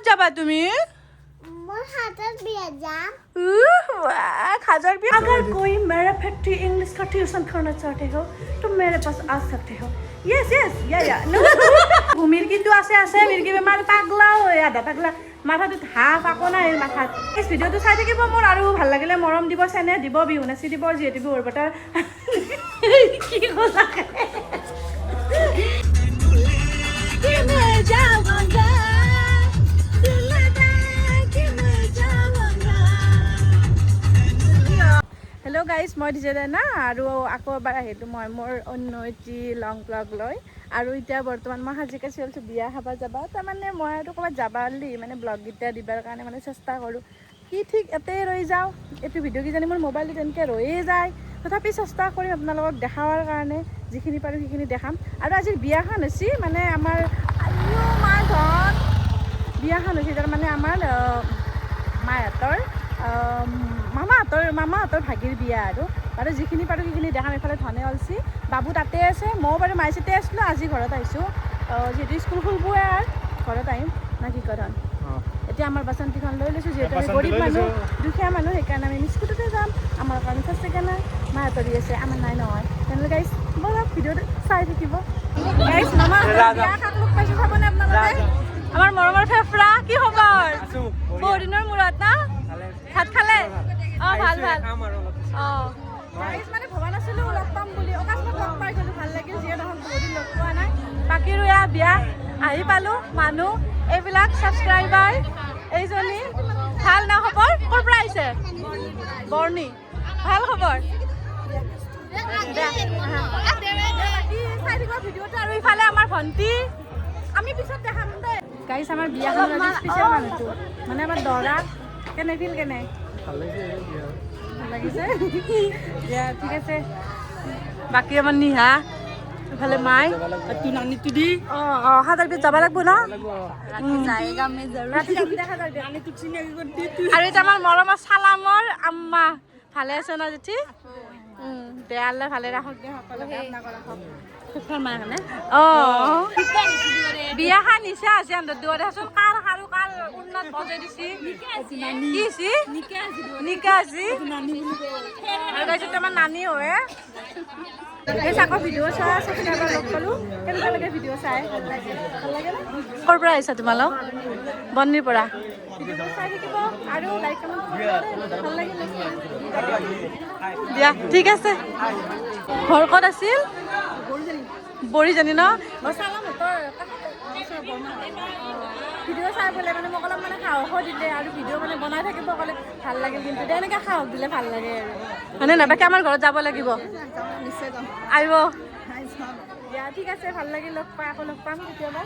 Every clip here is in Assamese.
যাবা তুমি? মই সাতত বিয়া যাম। উহ, वाह, खाजर भी। अगर कोई मेरे फैक्ट्री इंग्लिश का ट्यूशन करना चाहते हो तो मेरे पास आ सकते हो। Yes, yeah. মিৰ্গিটো আছে আছে মিৰ্গি বেমাৰ, পাগলা হয়, আধা পাগলা। মাথাটোত হাঁহ আকৌ নাই মাথাত। এই ভিডিঅ'টো চাই থাকিব মোৰ আৰু ভাল লাগিলে মৰম দিব, চেনেহ দিব, বিহু নাচি দিব, যিহেতু বিহুৰ বতৰ। কি ক'লা? হেল্ল' গাইজ, মই ডিজে ডাইনা আৰু আকৌ এবাৰ আহিলোঁ মই মোৰ অন্য এটি লং ব্লগ লৈ। আৰু এতিয়া বৰ্তমান মই সাজি কাচি ওলছোঁ বিয়া খাব যাবা। তাৰমানে মই আৰু ক'ৰবাত যাবা হ'লে মানে ব্লগকেইটা দিবাৰ কাৰণে মানে চেষ্টা কৰোঁ, কি ঠিক ইয়াতে ৰৈ যাওঁ। এইটো ভিডিঅ' কিজানি মোৰ মোবাইলটো তেনেকৈ ৰৈয়ে যায়। তথাপি চেষ্টা কৰিম আপোনালোকক দেখাৱাৰ কাৰণে, যিখিনি পাৰোঁ সেইখিনি দেখাম। আৰু আজিৰ বিয়াখন হৈছে মানে আমাৰ, আইঅ মা ধন, বিয়াখন হৈছে তাৰমানে আমাৰ মাহঁতৰ মামাহঁতৰ ভাগিৰ বিয়া। আৰু বাৰু যিখিনি পাৰোঁ সেইখিনি দেখাম। এইফালে ধনে অলছি, বাবু তাতে আছে। ময়ো বাৰু মাইচিতে আছিলোঁ, আজি ঘৰত আহিছোঁ। যিহেতু স্কুল খুলবই আৰু ঘৰত আহিম না কি কয় ধন? এতিয়া আমাৰ বাচন্তীখন লৈ লৈছোঁ, যিহেতু আমি বাচন্তি গৰীব লৈ মানুহ, লৈছোঁ। দুখীয়া মানুহ, সেইকাৰণে আমি স্কুটিতে যাম। আমাৰ কাৰণে ফাৰ্ষ্ট নাই, মাহঁতৰি আছে, আমাৰ নাই নহয়। তেনেহ'লে গাইজ ব'লক, ভিডিঅ'টো চাই থাকিব। গাইজ, মামাহঁতৰ বিয়া কাক লগ পাইছোঁ চাবনে আপোনালোকে? আমাৰ মৰমৰ ফেফৰা, কি খবৰ? বহুত দিনৰ মূৰত না? ভাত খালে? অঁ, ভাল ভাল। অঁ গাইজ, মানে ভবা নাছিলোঁ লগ পাম বুলি, অকস্মাত লগ পাই গ'লোঁ, ভাল লাগিল। যিয়ে নহওক, বহুত দিন লগ পোৱা নাই। বাকী আৰু এয়া বিয়া আহি পালোঁ। মানুহ এইবিলাক ছাবস্ক্ৰাইবাৰ এইজনী। ভাল না খবৰ? ক'ৰ পৰা আহিছে? বৰ্ণি। ভাল খবৰ? বাকী চাই থাকিব ভিডিঅ'টো। আৰু ইফালে আমাৰ ভণ্টি, আমি পিছত দেখাম দেই। গাইজ, আমাৰ বিয়াখনৰ আজি স্পেচিয়েল মানুহটো মানে আমাৰ দৰা। কেনে ফিল, কেনে ভাল লাগিছে। ভাল লাগিছে? দিয়া, ঠিক আছে। বাকী আমাৰ নিহা, ইফালে মাই। অঁ অঁ সাতৰ বিয়াত যাব লাগিব ন? ৰাতি যাম দে সাতৰ বিয়াত। আৰু এতিয়া আমাৰ মৰমৰ চালামৰ আম্মা, ভালে আছে ন জেঠী? দে, আল্লাহ ভালে ৰাখক দে সকলোকে, আপোনাকো ৰাখক। অঁ, বিয়াখন নিচা আছে দুৱাৰ দেখাচোন, কাৰ আৰু কাৰ উন্নত বজাই দিছি। কি হৈছে? নিকা আছে। আৰু তাৰপিছত আমাৰ নানী হয়। এই আকৌ ভিডিঅ' চাই ছাবস্ক্ৰাইবাৰ লগ পালোঁ। কেনেকুৱা লাগে ভিডিঅ' চাই? ভাল লাগে ন? ক'ৰ পৰা আহিছা তোমালোক? বন্নিৰ পৰা। ভিডিঅ'টো চাই থাকিব আৰু লাইক, কমেণ্ট কৰিব দেই। ভাল লাগিলে দিয়া, ঠিক আছে। ঘৰ ক'ত আছিল? বৰিজানী ন? অঁ, চালামহঁতৰ ভিডিঅ' চাই পেলাই মানে মোক অলপ মানে সাহসো দিলে আৰু ভিডিঅ' মানে বনাই থাকিব ক'লে। ভাল লাগিল কিন্তু দে, এনেকৈ সাহস দিলে ভাল লাগে আৰু, হয়নে নহয়? বাকী আমাৰ ঘৰত যাব লাগিব, আহিব দিয়া। ঠিক আছে, ভাল লাগিল লগ পাই, আকৌ লগ পাম কেতিয়াবা।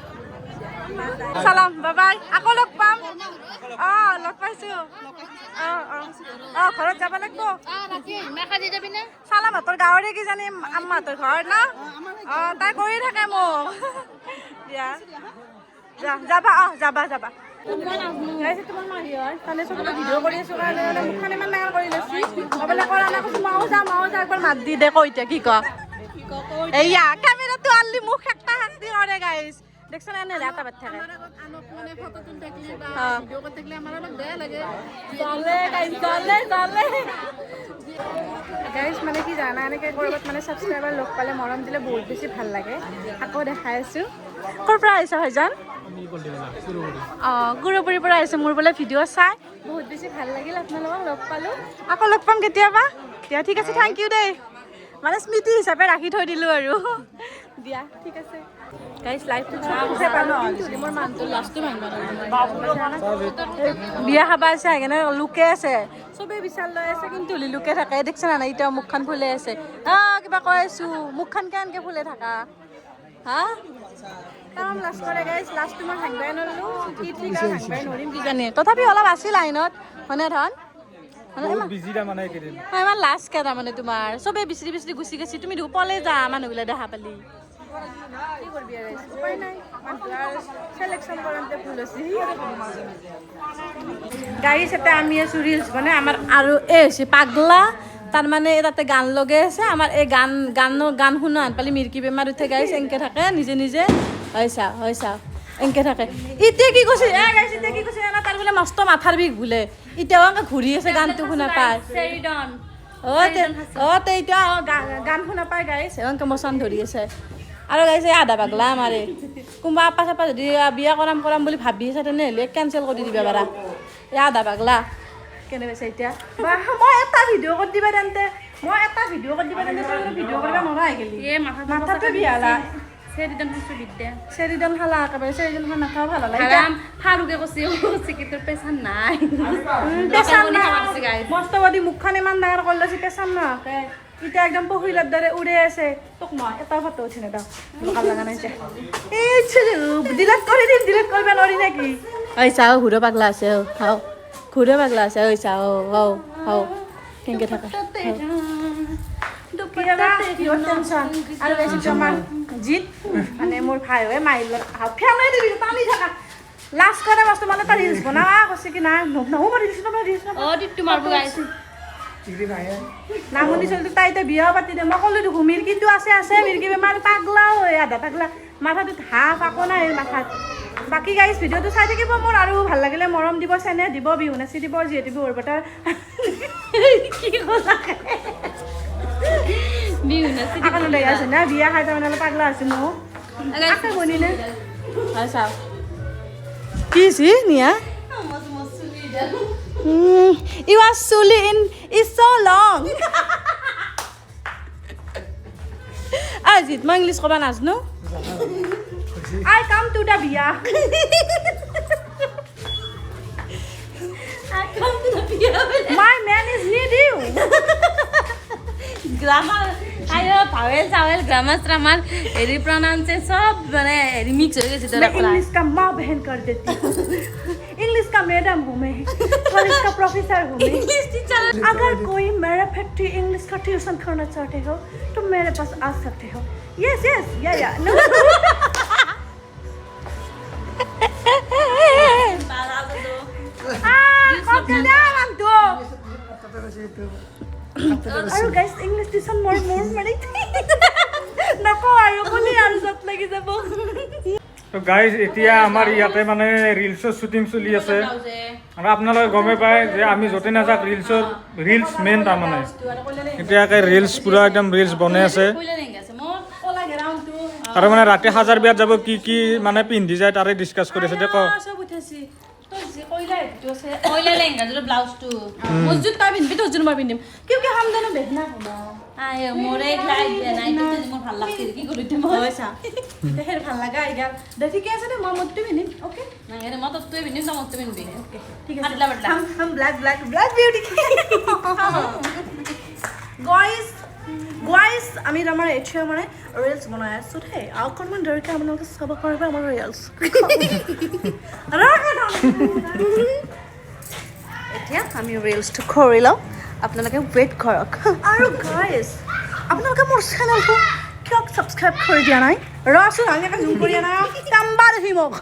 চালাম, বাবাই, আকৌ লগ পাম। অঁ, লগ পাইছোঁ। অঁ অঁ অঁ ঘৰত যাব লাগিব। চালামহঁতৰ গাঁৱৰে কিজানি আম্মাহঁতৰ ঘৰ ন? অঁ, তাই কৰি থাকে মোক। দিয়া, যা, যাবা। অঁ, যাবা যাবা। গাইছে, তোমাৰ মাহী হয়। তানে চবকে ভিডিঅ' কৰি আছোঁ কাৰণে মানে মুখখন ইমান ডাঙৰ কৰি লৈছি। ক'বলৈ কৰা নাই, কৈছোঁ মাও যা, মাও যা, একবাৰ মাত দি দে। কৈ এতিয়া কি ক? এইয়া কেমেৰাটো আনলি মুখ একটা শান্তি কৰে। গাইজ, দেখছ না, এনে এটা বাদ থাকে। অঁ। জলে গাইজ, জলে জলে। গাইজ, মানে কি জানা, এনেকৈ ক'ৰবাত মানে ছাবস্ক্ৰাইবাৰ লগ পালে মৰম দিলে বহুত বেছি ভাল লাগে। আকৌ দেখাই আছোঁ। ক'ৰ পৰা আহিছা ভাইজান? অঁ, গুৰুপুৰীৰ পৰা আহিছে। মোৰ বোলে ভিডিঅ' চাই বহুত বেছি ভাল লাগিল, আপোনালোকক লগ পালোঁ। আকৌ লগ পাম কেতিয়াবা। দিয়া, ঠিক আছে, thank U দেই। মানে স্মৃতি হিচাপে ৰাখি থৈ দিলোঁ আৰু। দিয়া, ঠিক আছে। গাইজ, লাইফটো পালোঁ কিন্তু মোৰ মানুহটো লাষ্টটো ভাঙিব। বিয়া খাব আছে, সেইকাৰণে লোকে আছে, চবেই বিচাৰ লৈ আছে, কিন্তু লোকে থাকে। দেখছে না নাই? এতিয়া মুখখন ফুলে আছে। কিবা কৈ আছো, মুখখন কেনেকে ফুলে থাকা হা? তামাম লাজ কৰে গাইজ। লাজটো মই ভাঙিবাই নোৱাৰিলোঁ, কি ঠিক আৰু ভাঙিবাই নোৱাৰিম কিজানি। তথাপি অলপ আছিল লাইনত, হয়নে ধন? মানে বহুত বিজি তাৰমানে এইকেইদিন। অ, ইমান লাজ কে তাৰমানে তোমাৰ? চবে বিচাৰি বিচাৰি গুচি গৈছে, তুমি দেখোন পলে যা মানুহগিলা দেখা পালি। কি কৰিবি আৰু, উপায় নাই। মানুহটো আৰু চিলেকশ্যন কৰোঁতে ভুল হৈছে। গাড়ী চাতে আমি আছোঁ ৰিলচ মানে আমাৰ আৰু এই হৈছে পাগলা। তাৰমানে তাতে গান লগাই আছে। আমাৰ এই গান গান শুনা আন পালি মিৰ্কি বেমাৰ উঠে গাইছ, এনেকে থাকে নিজে নিজে। হয় চাওঁ, হয় চাওঁ। এনেকে থাকে। এতিয়া কি কৈছে এ গাইছ, এতিয়া কি কৈছে জানা? তাৰ বোলে মস্ত মাথাৰ বিষ বোলে, এতিয়াও এনেকে ঘূৰি আছে গানটো শুনা পায়। অ তে এতিয়া গান শুনা পাই গাইছ এনেকে মচান ধৰি আছে। আৰু গাইছে আধা পাগলা আমাৰে। কোনোবা আপা চাপা যদি বিয়া কৰাম কৰাম বুলি ভাবি আছে তেনেহ'লে কেঞ্চেল কৰি দিবা পাৰা। এই আধা পাগলা কেনে পাইছে এতিয়া? মই এটা ভিডিঅ' কৰি দিবা তেন্তে, মই এটা ভিডিঅ' কৰি দিবা তেন্তে, তই ভিডিঅ' কৰিব নোৱাৰা হৈ গেলি। মাথাটো বিয়ালা চেৰিডন খালা একেবাৰে, চেৰিডন খানা খাওঁ ভাল লাগে। ফাৰুকে কৈছে কি তোৰ পেচা নাই, মস্ত বডি মুখখন ইমান ডাঙৰ কৰি লৈছে, পেচান নোহোৱাকে এতিয়া একদম পখিলাৰ দৰে উৰে আছে। তোক মই এটা ফটো উঠি নেদাওঁ, ভাল লগা নাই। এই ডিলেট কৰি দিম, ডিলেট কৰিব নোৱাৰি নেকি? ঐ চাওঁ ঘূৰ পাগলা আছে, হও ঘূৰ পাগলা আছে, ঐ চাওঁ হও হও কেনেকৈ থাকে আৰু আমাৰ জিত মানে মোৰ ভাই হৈ মাহিৰ লগত ফেলাই দিবি টানি থাকা লাষ্ট কৰে বস্তু মানে তাৰ ৰিলচ বনাৱা কৈছে কি নাই নহো মই ৰিলচ নবনাওঁ, ৰিলচ নবনাওঁ। নামনি চলিটো তাই এতিয়া বিয়াও পাতি দে। মই ক'লো দেখোন মিৰ্গীটো আছে আছে, মিৰ্গী বেমাৰ পাগলাও হয়, আধা পাগলা, মাথাটোত হাফ আকৌ নাই মাথাত। বাকী গাইজ ভিডিঅ'টো চাই থাকিব মোৰ, আৰু ভাল লাগিলে মৰম দিব, চেনেহ দিব, বিহু নাচি দিব, যিহেতু বিহুৰ বতৰ। কি ক'লা আছে না বিয়া খাই তাৰমানে অলপ পাগলা আছে মোৰ বনিলে। চাওঁ কি নিয়া You are Suli in is so long. Ajit, মই ইংলিছ ক'ব নাজানো। I come to the biya. I come to the biya. My man is need you. Grammar, ayo vowel চাৱেল grammar চ্ৰামাৰ হেৰি প্ৰনাউন্সে চব মানে হেৰি মিক্স হৈ গৈছে। मैं इंग्लिश का माँ बहन कर देती हूँ, इंग्लिश का मैडम हूँ मैं, कॉलेज का प्रोफेसर हूँ मैं, इंग्लिश टीचर। अगर कोई मेरे फैक्ट्री इंग्लिश का ट्यूशन करना चाहते हो तो मेरे पास आ सकते हो। Yes yes yeah yeah no. আৰু গাইজ ইংলিছ টিউচন মোৰ মোৰ মানে নকওঁ আৰু কোনে আৰু য'ত লাগি যাব। তো গাইজ এতিয়া আমাৰ ইয়াতে মানে ৰিলছৰ শ্বুটিং চলি আছে, আৰু আপোনালোকে গমেই পায় যে আমি য'তে নাযাওক ৰিলছৰ ৰিলছ মেইন তাৰমানে। এতিয়া ৰিলছ পূৰা একদম ৰিলছ বনাই আছে, আৰু মানে ৰাতি সাজাৰ বিয়াত যাব কি কি মানে পিন্ধি যায় তাৰে ডিছকাছ কৰি আছে। ক আমি আমাৰ এতিয়া মানে ৰিলচ বনাই আছোঁ দেই, অকণমান দেৰিকৈ আপোনালোকে চাব পাৰিব আমাৰ ৰিলচ। এতিয়া আমি ৰিলচটো কৰি লওঁ, আপোনালোকে ৱেইট কৰক। আৰু গাইজ আপোনালোকে মোৰ চেনেলটো কিয় ছাবস্ক্ৰাইব কৰি দিয়া নাই? ৰচোন আমি জুম কৰি নাই তাম্বা দেখি মোক।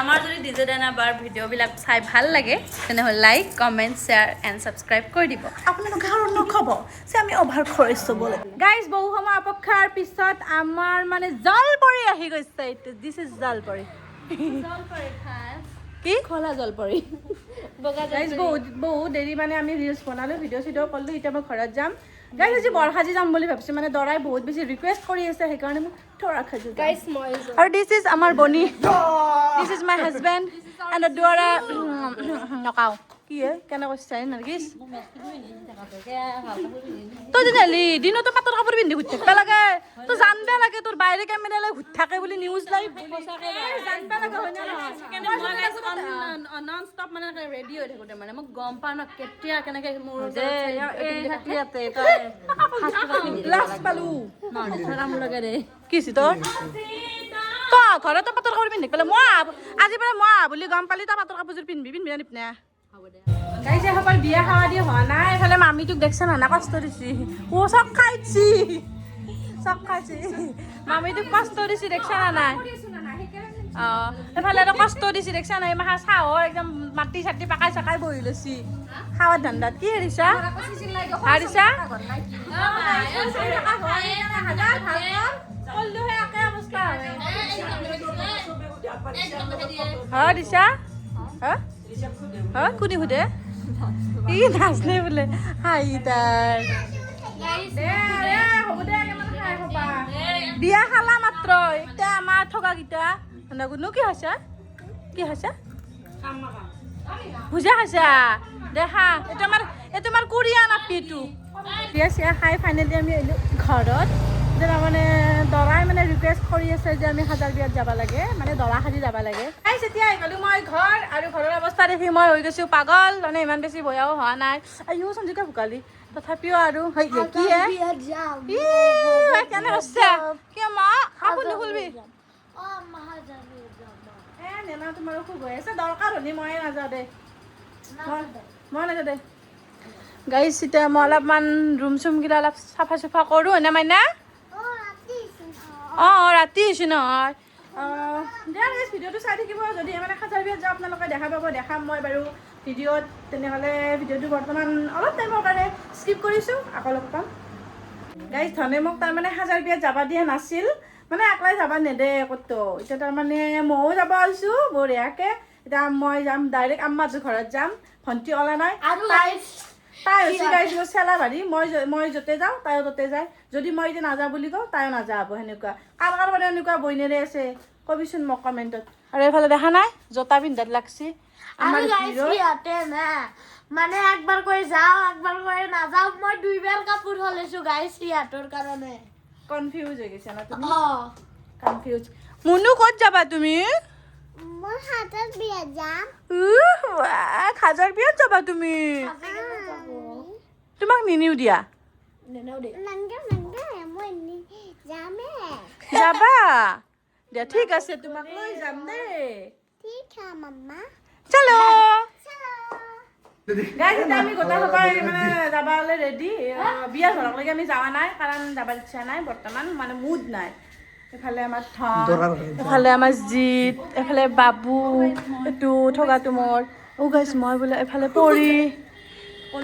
আমাৰ যদি ডিজে ডাইনা বাৰ ভিডিঅ'বিলাক চাই ভাল লাগে তেনেহ'লে like, comment, share and subscribe কৰি দিব। আপোনালোকে আৰু নক'ব যে আমি অভাৰ কৰিছোঁ বোলে। গাইজ বহু সময় অপেক্ষাৰ পিছত আমাৰ মানে জলপৰি আহি গৈছে। এইটো this is জলপৰি। কি খোলা জলপৰি। গাইজ বহুত বহুত দেৰি মানে আমি ৰিলচ বনালোঁ, ভিডিঅ' চিডিঅ' কৰিলোঁ। এতিয়া মই ঘৰত যাম। গাইজ আজি বৰসাজি যাম বুলি ভাবিছোঁ, মানে দৰাই বহুত বেছি ৰিকুৱেষ্ট কৰি আছে, সেইকাৰণে মোক দৰা সাজি। আৰু this is আমাৰ বনি, this is my husband and দৰা নকাওঁ কি হে কেনে কৈছে নাৰ্গিছ তই তেনেহ'লে দিনতো পাটৰ কাপোৰ পিন্ধি ঘূৰি থাকিব লাগে, তই জানবা লাগে তোৰ বাহিৰে কেমেৰালৈ ঘূৰি থাকে বুলি নিউজ লাইভ জানবা লাগে হয় নে নহয়? নন ষ্টপ মানে ৰেডি হৈ থাকোঁতে মানে মই গম পাওঁ ন কেতিয়া কেনেকৈ মোৰ লাজ পালোঁ কি হৈছে তোৰ? তই ঘৰতে পাটৰ কাপোৰ পিন্ধি পেলাই মই আজিৰ পৰা মই আহ বুলি গম পালি তই পাটৰ কাপোৰযোৰ পিন্ধিবি পিন্ধিবি নিপিন্ধা? গাইছে সকল বিয়া খাৱা দি হোৱা নাই, এইফালে মামীটোক দেখছে না কষ্ট দিছি, ও চব খাইছি চব খাইছি, মামীটোক কষ্ট দিছি দেখছা না নাই? অঁ এইফালে আৰু কষ্ট দিছি দেখছা নাই? মাহা চাহৰ একদম মাটি চাটি পাকাই চাকাই বহি লৈছি খাৱাৰ ধান্দাত। কি হাৰিছা হাৰিছা? কল্লুহে একে অৱস্থা হয়। হা দিশা, হা হা কোনে সোধে? ই নাচনে বোলে হাঁহি তাই। বিয়া খালা মাত্ৰ এতিয়া আমাৰ থকাকেইটা গুনু কি খাইছা? কি খাইছা? ভুজা খাইছা? দেখা এইটো আমাৰ, এইটো আমাৰ কোৰিয়ান আপি এইটো। বিয়া চিয়া খাই ফাইনেলি আমি আহিলোঁ ঘৰত। মানে দৰাই মানে ৰিকুৱেষ্ট কৰি আছে যে আমি সাজাৰ বিয়াত যাব লাগে, মানে দৰা সাজি যাব লাগে। গাইছ এতিয়া আহি গ'লোঁ মই ঘৰ, আৰু ঘৰৰ অৱস্থা দেখি মই হৈ গৈছোঁ পাগল। মানে ইমান বেছি বয়াও হোৱা নাই। আইও সঞ্জিকা ভোকালি, তথাপিও আৰু কি হে কেনে কৰিছা? কিয় মা কাপোৰ নুখুলবি? এ নেনা তোমাৰ অসুখ হৈ আছে, দৰকাৰ হ'লে ময়ে নাযাওঁ দে, মই নাযাওঁ দে। গাইছ এতিয়া মই অলপমান ৰুম চুমকেইটা অলপ চাফা চাফা কৰোঁ। এনে মাইনা অঁ অঁ ৰাতি হৈছে নহয়। দিয়া গাইছ ভিডিঅ'টো চাই থাকিব। যদি মানে সাজাৰ বিয়াত যাওঁ আপোনালোকে দেখা পাব, দেখাম মই বাৰু ভিডিঅ'ত। তেনেহ'লে ভিডিঅ'টো বৰ্তমান অলপ টাইমৰ কাৰণে স্কিপ কৰিছোঁ, আকৌ লগ পাম। গাইছ ধনে মোক তাৰমানে সাজাৰ বিয়াত যাব দিয়া নাছিল, মানে একলাই যাব নেদে ক'তো। এতিয়া তাৰমানে ময়ো যাব আহিছোঁ বঢ়িয়াকৈ। এতিয়া মই যাম ডাইৰেক্ট আম্মাটোৰ ঘৰত যাম, ভণ্টি ওলা নাই। তাই তাই হৈছে গাইছ মোৰ চেলাবাৰী, মই য'তে যাওঁ তাইও ত'তে যায়। যদি মই এতিয়া নাযাওঁ বুলি কওঁ তাইও নাযাব, সেনেকুৱা। কাৰ কাৰ মানে এনেকুৱা বৈনেৰে আছে কবিচোন মোক কমেণ্টত। আৰু এইফালে দেখা নাই জোতা পিন্ধাত লাগছি আমাৰ সিহঁতে না মানে একবাৰ কৈ যাওঁ একবাৰ কৈ নাযাওঁ, মই দুইবাৰ কাপোৰ সলাইছো গাইছ সিহঁতৰ কাৰণে। কনফিউজ হৈ গৈছা না তুমি? কনফিউজ। মুনু ক'ত যাবা তুমি? মই সাজাৰ বিয়াত যাম। সাজাৰ বিয়াত যাবা তুমি? তোমাক নিনিও দিয়া। যাবা দিয়া, ঠিক আছে তোমাক লৈ যাম দেই। চলো গাইছ এতিয়া আমি গোটেই সোপাই মানে যাবলৈ ৰেডি। বিয়া ঘৰলৈকে আমি যোৱা নাই, কাৰণ যাবৰ ইচ্ছা নাই বৰ্তমান, মানে মুড নাই। এফালে আমাৰ ধন, এফালে আমাৰ জিত, এফালে বাবু, এইটো থকাটো মোৰ। অ' গাইছ মই বোলে এফালে পৰি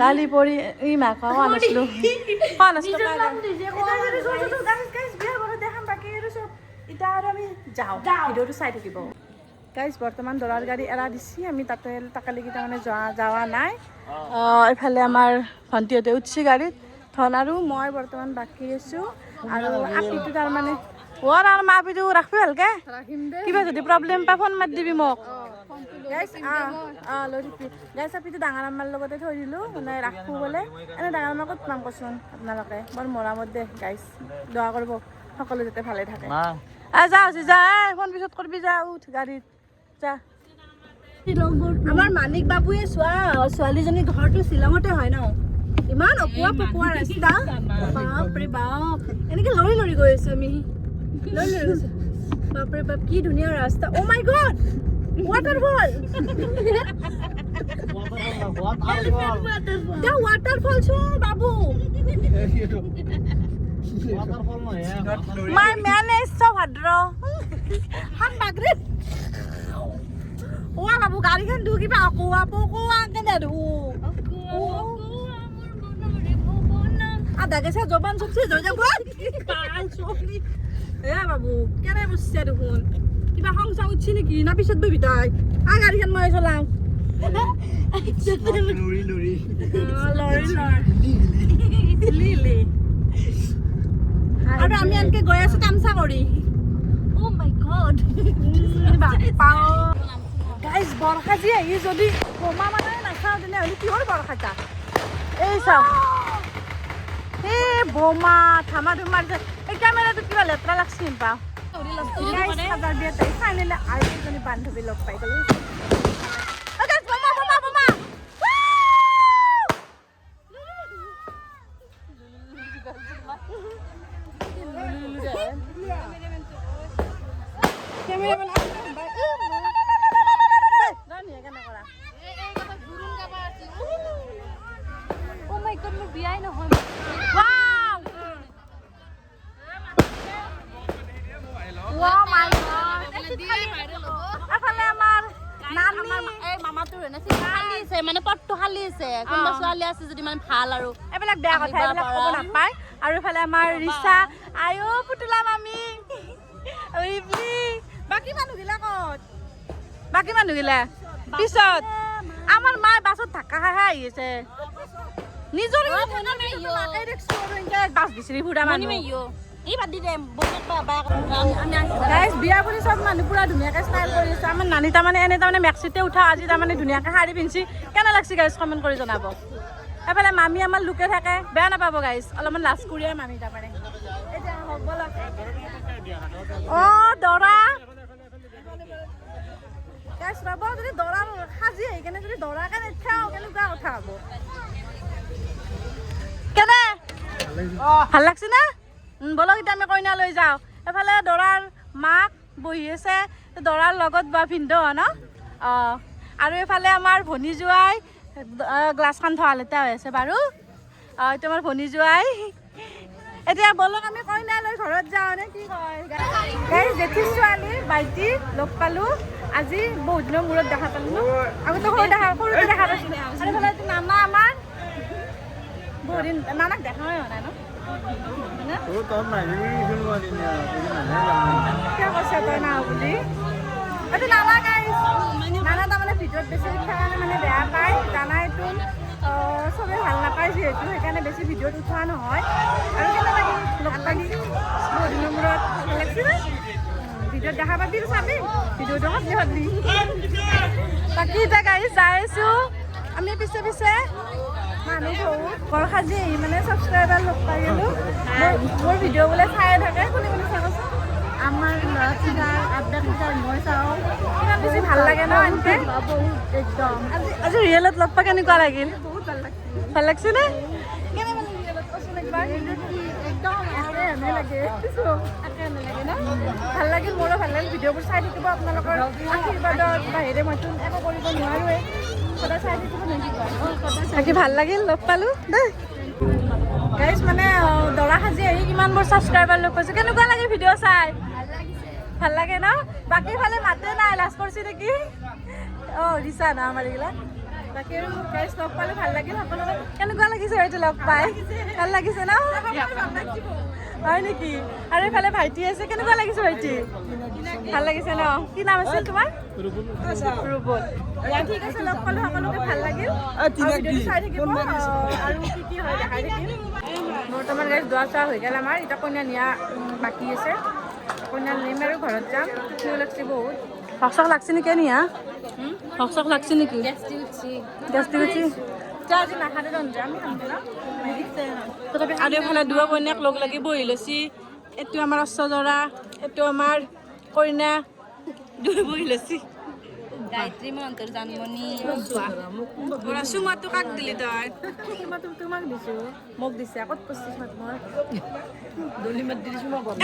কালি পৰি ই মাক কোৱা নাছিলোঁ, কোৱা নাছিলোঁ। দেখাম বাকী আৰু চব। এতিয়া আৰু আমি যাওঁ, ভিডিঅ'টো চাই থাকিব। গাইছ বৰ্তমান দৰাৰ গাড়ী এৰা দিছি, আমি তাতে তাকালিকি তাৰমানে যোৱা নাই। এইফালে আমাৰ ভণ্টিহঁতে উঠছি গাড়ীত, ধন আৰু মই বৰ্তমান বাকী আছোঁ। আৰু আপিটো তাৰমানে অ' আৰু মা আপিটো ৰাখবি ভালকে, কিবা যদি প্ৰব্লেম পা ফোন মাৰি দিবি মোক। গাইছ লৈ থাকিবি। গাইছ আপিটো ডাঙৰ আম্মাৰ লগতে থৈ দিলোঁ, মানে ৰাখোঁ বোলে। এনে ডাঙৰ আম্মা ক'ত পাম কচোন আপোনালোকে, বৰ মৰমত দে গাইছ, দোৱা কৰিব সকলো যাতে ভালে থাকে। যা যা, ফোন পিছত কৰিবি, যা উঠ গাড়ীত যা। আমাৰ মানিক বাবুৱে চোৱা ছোৱালীজনী ঘৰটো শ্বিলঙতে হয় ন, ইমান অকোৱা পকোৱা ৰাস্তা, বাপৰে বাপ, এনেকে লৰি লৰি গৈ আছো আমি, লৰি লৰি গৈছো। বাপৰে বাপ কি ধুনীয়া ৰাস্তা। অ' মাই গড ৱাটাৰফল, ৱাটাৰফল চো বাবু। My man is so Bhadra হান বাগৰে। ও বাবু গাড়ীখন দু কিবা অকোৱা পকোৱা কেনে দু আধা গেছে জবান চবচে হৈ যাব। এ বাবু কেনে বুজিছে দেখোন, কিবা খং চং উঠছি নেকি না পিছত বহিবি তাই? আ গাড়ীখন মই চলাওঁ। লৰি লৰি আৰু আমি আনকে গৈ আছো তামচা কৰি। Oh my god. গাইজ বৰষা যি আহি যদি বোমা মানে নাচাওঁ তেনেহ'লে কিহৰ বৰষাটা? এই চাওঁ, এই বোমা ধামা ধুম মাৰিছে। এই কেমেৰাটোত কিবা লেতেৰা লাগছে পাওঁ। ফাইনেলি আৰু এজনী বান্ধৱী লগ পাই গ'লো। বোমা বোমা বোমা। Oh my god, মোৰ বিয়াই নহয়। Wow! Wow my god! এফালে আমাৰ এই মামাটোৰ খালী আছে, মানে পটটো খালী আছে, কোনোবা ছোৱালী আছে যদি মানে ভাল আৰু এইবিলাক বেয়া কথা, এইবিলাক ক'ব নাপায়। আৰু এইফালে আমাৰ ৰিচা, আয়ো পুতলা মামী, ৰিবলি, বাকী মানুহগিলা ক'ত? বাকী মানুহগিলা পিছত। আমাৰ মায়ে বাছত ধাক্কা খাই খাই আহি আছে। নিজৰ বাছ বিচাৰি ফুৰা মানুহ। বিয়া বুলি চব মানুহ পুৰা ধুনীয়াকৈ ষ্টাইল কৰি আছে। আমাৰ নানী তাৰমানে এনে তাৰমানে মেক্সিতে উঠা, আজি তাৰমানে ধুনীয়াকৈ শাৰী পিন্ধছি। কেনে লাগছি গাইজ কমেণ্ট কৰি জনাব। এফালে মামী আমাৰ লোকে থাকে, বেয়া নাপাব গাইজ, অলপমান লাজ কৰিয়াই মামী তাৰমানে। অঁ দৰা গাইজ ৰ'ব, যদি দৰা সাজি আহি কেনে যদি দৰাকে নেখাওঁ কেনেকুৱা কথা হ'ব? কেনে ভাল লাগছে না? বলক এতিয়া আমি কইনা লৈ যাওঁ। এফালে দৰাৰ মাক বহি আছে, দৰাৰ লগত বা ভিনদেউ ন। অঁ, আৰু এইফালে আমাৰ ভনী জোঁৱাই, গ্লাছখন থোৱা লেতেৰা হৈ আছে বাৰু। অঁ, এইটো আমাৰ ভনী জোঁৱাই। এতিয়া বলক আমি কইনা লৈ ঘৰত যাওঁ নে কি কয়? গাইজ জেঠীৰ ছোৱালী ভাইটি লগ পালোঁ আজি, বহুত দিনৰ মূৰত দেখা পালোঁ ন। আগতে সৰুতে দেখা পাইছিলোঁ। আৰু এইফালে এইটো নানা আমাৰ, বহুত দিন নানাক দেখাই হোৱা নাই ন। কিয় কৈছা তই নাহ বুলি? এইটো নানা গাইজ, নানা তাৰমানে ভিডিঅ'ত বেছি উঠাৰ কাৰণে মানে বেয়া পায়। জানাইতো চবেই ভাল নাপায় যিহেতু, সেইকাৰণে বেছি ভিডিঅ'ত উঠোৱা নহয়। আৰু কেনে লাগিল লগ পালি বহুত দিনৰ মূৰত? ভাল লাগছে না? ভিডিঅ'ত দেখা পাবি চাবি ভিডিঅ'টো সদলি সদলি। বাকী এতিয়া গাড়ী যাই আছোঁ আমি পিছে পিছে। মানুহ বহুত ঘৰ সাজি আহি মানে ছাবস্ক্ৰাইবাৰ লগ পাই গ'লোঁ। মোৰ ভিডিঅ' বোলে চায়ে থাকে, কোনে কোনে চাই কৈছে? আমাৰ ল'ৰা ছোৱালী মই চাওঁ, কিমান বেছি ভাল লাগে ন এনেকে। বহুত একদম। আজি আজি ৰিয়েলত লগ পাই কেনেকুৱা লাগিল? বহুত ভাল লাগছে। ভাল লাগছে নে? কেনে মানে ৰিয়েলত কচোন একবাৰ। একদম একে হেনে লাগে। একে হেনে লাগে ন? ভাল লাগিল, মোৰো ভাল লাগিল। ভিডিঅ'বোৰ চাই থাকিব, আপোনালোকৰ আশীৰ্বাদৰ বাহিৰে মইতো একো কৰিব নোৱাৰোৱে। সদায় চাই থাকিব নেকি? বাকী ভাল লাগিল লগ পালোঁ দেই গাইজ। মানে দৰা সাজি আহি কিমানবোৰ ছাবস্ক্ৰাইবাৰ লগ পাইছোঁ। কেনেকুৱা লাগে ভিডিঅ' চাই? ভাল লাগে ন? বাকী ফালে মাতে নাই, লাজ কৰিছে নেকি? অঁ ৰিচা না আমাৰ এইগিলা। বাকী আৰু গাইজ লগ পালোঁ, ভাল লাগিল সকলোকে। কেনেকুৱা লাগিছে এইটো লগ পাই? ভাল লাগিছে ন? হয় নেকি? আৰু এইফালে ভাইটি আছে, কেনেকুৱা লাগিছে ভাইটি? ভাল লাগিছে ন? কি নাম আছিল তোমাৰ? ৰুবুল। ঠিক আছে, লগ পালোঁ সকলোকে, ভাল লাগিল। ভিডিঅ'টো চাই থাকিব আৰু কি কি হয় দেখাই থাকিম। বৰ্তমান গাইজ দোৱা চোৱা হৈ গ'ল আমাৰ, এতিয়া কইনা নিয়া বাকী আছে। কইনা নিম আৰু ঘৰত যাম। টোপনিও লাগছে বহুত। হক লাগছে নেকি নিয়া? হক লাগছে নেকি? গেষ্টিক উঠছি। আজি নাখাতে আমি খাম ন। তথাপি আৰু এইফালে দুৱা কইনাক লগ লাগি বহি লৈছি। এইটো আমাৰ অশ্বজৰা, এইটো আমাৰ কইনা, দুই বহি লৈছি। গায়ত্ৰী মহন্তৰ জানমণি। চুমাটো কাক দিলি তই? তোমাক দিছো। মোক দিছে। ক'ত পৰছি চুমাটো? মই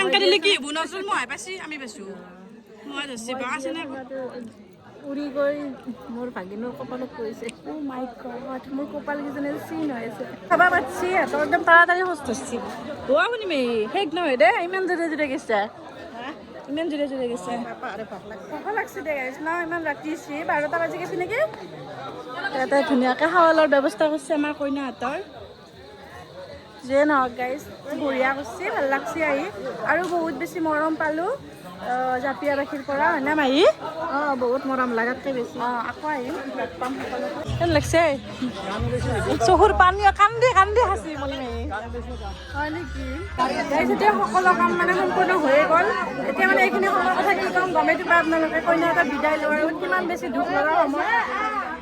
এনেকে দিলে কি হ'ব? নচল মই পাইছি, আমি পাইছো। মই ধৰছি বা আছে নে? উৰি গৈ মোৰ ভাগিনৰ কপালত পৰিছে। অ' মাই গড, মোৰ কপাল কেইজনী চিন হৈ আছে। খাবা পাতছি, সিহঁতৰ একদম তাড়াতাড়ি খোজ ধৰছি। হোৱা শুনিমে শেষ নহয় দেই, ইমান জোৰে জোৰে গেছে, ইমান জোৰে জোৰে গেছে। ভোক লাগছে দে গাইজ ন, ইমান ৰাতি হৈছে, 12টা বাজি গেছে নেকি। ইয়াতে ধুনীয়াকৈ খাৱা লোৱাৰ ব্যৱস্থা কৰিছে আমাৰ কইনাহঁতৰ। যিয়ে নহওক গাইজ, বঢ়িয়া কৰিছে, ভাল লাগছে আহি। আৰু বহুত বেছি মৰম পালোঁ জাপিয়াবাসীৰ পৰা, হয় না মাহী? অঁ, বহুত মৰম লাগাতকৈ বেছি। অঁ, আকৌ আহিম, লগ পাম সকলোকে। কেনে লাগছে? চকুৰ পানী কান্দি কান্দি হাসি মনি মাহী। হয় নেকি? গাইজ এতিয়া সকলো কাম মানে সম্পূৰ্ণ হৈয়ে গ'ল। এতিয়া মানে এইখিনি সময়ৰ কথা কি ক'ম গমেইতো পায় আপোনালোকে। কইনা এটা বিদায় লোৱাৰ আগত কিমান বেছি দুখ লগা সময়।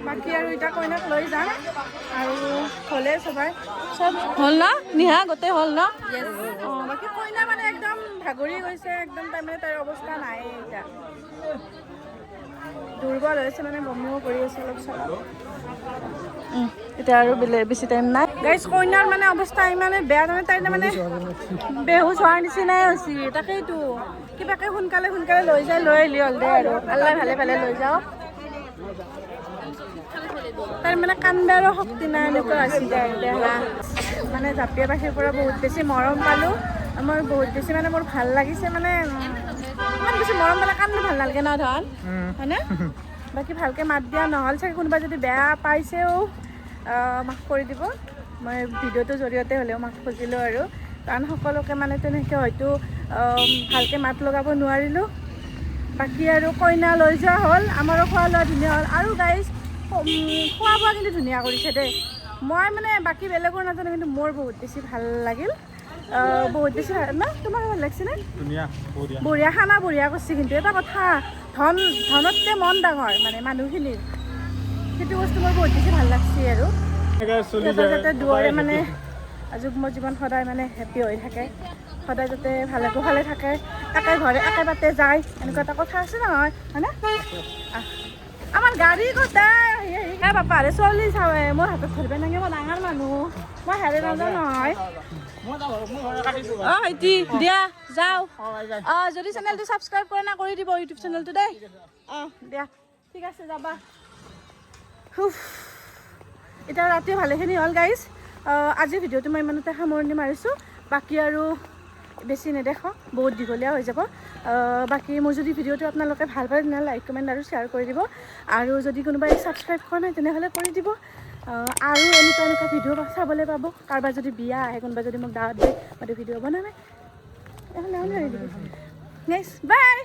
বাকী আৰু এতিয়া কইনাক লৈ যাম আৰু হ'লে চবাই চব হ'ল ন নিহা? গোটেই হ'ল ন? অঁ, বাকী কইনা মানে একদম ভাগৰি গৈছে একদম, তাৰমানে তাইৰ অৱস্থা নাই এতিয়া, দুৰ্বল হৈছে মানে, বমিও কৰি আছে অলপ চলপ। এতিয়া আৰু বেছি টাইম নাই গাইজ। কইনাৰ মানে অৱস্থা ইমানে বেয়া, তাৰমানে তাই মানে বেহুচ হোৱাৰ নিচিনাই হৈছে। তাকেইতো কিবাকে সোনকালে সোনকালে লৈ যায়, লৈ আহিলি হ'ল দে আৰু। আল্লাহ ভালে ভালে লৈ যাওঁ। তাইৰ মানে কান্দাৰো শক্তি নাই, এনেকুৱা হৈছে তাইৰ দেহা। মানে জাপিয়াবাসীৰ পৰা বহুত বেছি মৰম পালোঁ আমাৰ, বহুত বেছি মানে মোৰ ভাল লাগিছে। মানে ইমান বেছি মৰম পালে কান্দি ভাল নালাগে ন ধন, হয়নে? বাকী ভালকৈ মাত দিয়া নহ'ল চাগে, কোনোবা যদি বেয়া পাইছেও মাফ কৰি দিব। মই ভিডিঅ'টোৰ জৰিয়তে হ'লেও মাফ খুজিলোঁ আৰু, কাৰণ সকলোকে মানে তেনেকৈ হয়তো ভালকৈ মাত লগাব নোৱাৰিলোঁ। বাকী আৰু কইনা লৈ যোৱা হ'ল, আমাৰো খোৱা লোৱা ধুনীয়া হ'ল। আৰু গাইজ, খোৱা বোৱা কিন্তু ধুনীয়া কৰিছে দেই। মই মানে বাকী বেলেগৰ নাজানো, কিন্তু মোৰ বহুত বেছি ভাল লাগিল। বহুত বেছি ভাল ন? তোমাৰো ভাল লাগিছেনে? ধুনীয়া, বঢ়িয়া। বঢ়িয়া খানা, বঢ়িয়া কৰিছে। কিন্তু এটা কথা, ধনতকৈ মন ডাঙৰ মানে মানুহখিনিৰ, সেইটো বস্তু মোৰ বহুত বেছি ভাল লাগছে। আৰু এনেকে চলি সিহঁতৰ যায়। যাতে দুৱৰে মানে যুগ্ম জীৱন সদায় মানে হেপী হৈ থাকে, সদায় যাতে ভালে কুশলে থাকে, একে ঘৰে একে বাটে যায়, এনেকুৱা এটা কথা আছে নহয়, হয়নে? আহ, আমাৰ গাড়ী গোটাই আহি আহি এ বাপাৰে চলি চাৱে, মোৰ হাতত ধৰিব নাগে, মই ডাঙৰ মানুহ, মই হেৰে নাযাওঁ নহয়। অ ভাইটি, দিয়া যাওঁ। অ যদি চেনেলটো ছাবস্ক্ৰাইব কৰে না, কৰি দিব ইউটিউব চেনেলটো দেই। অ দিয়া, ঠিক আছে, যাবা। হুফ, এতিয়া ৰাতি ভালেখিনি হ'ল গাইজ। আজিৰ ভিডিঅ'টো মই ইমানতে সামৰণি মাৰিছোঁ। বাকী আৰু বেছি নেদেখাওঁ, বহুত দীঘলীয়া হৈ যাব। বাকী মোৰ যদি ভিডিঅ'টো আপোনালোকে ভাল পায়, তেনেহ'লে লাইক, কমেণ্ট আৰু শ্বেয়াৰ কৰি দিব। আৰু যদি কোনোবাই ছাবস্ক্ৰাইব কৰা নাই, তেনেহ'লে কৰি দিব। আৰু এনেকুৱা এনেকুৱা ভিডিঅ' চাবলৈ পাব। কাৰোবাৰ যদি বিয়া আহে, কোনোবাই যদি মোক দাৱত দিয়ে, মইতো ভিডিঅ' বনামে। নেক্সট, বাই।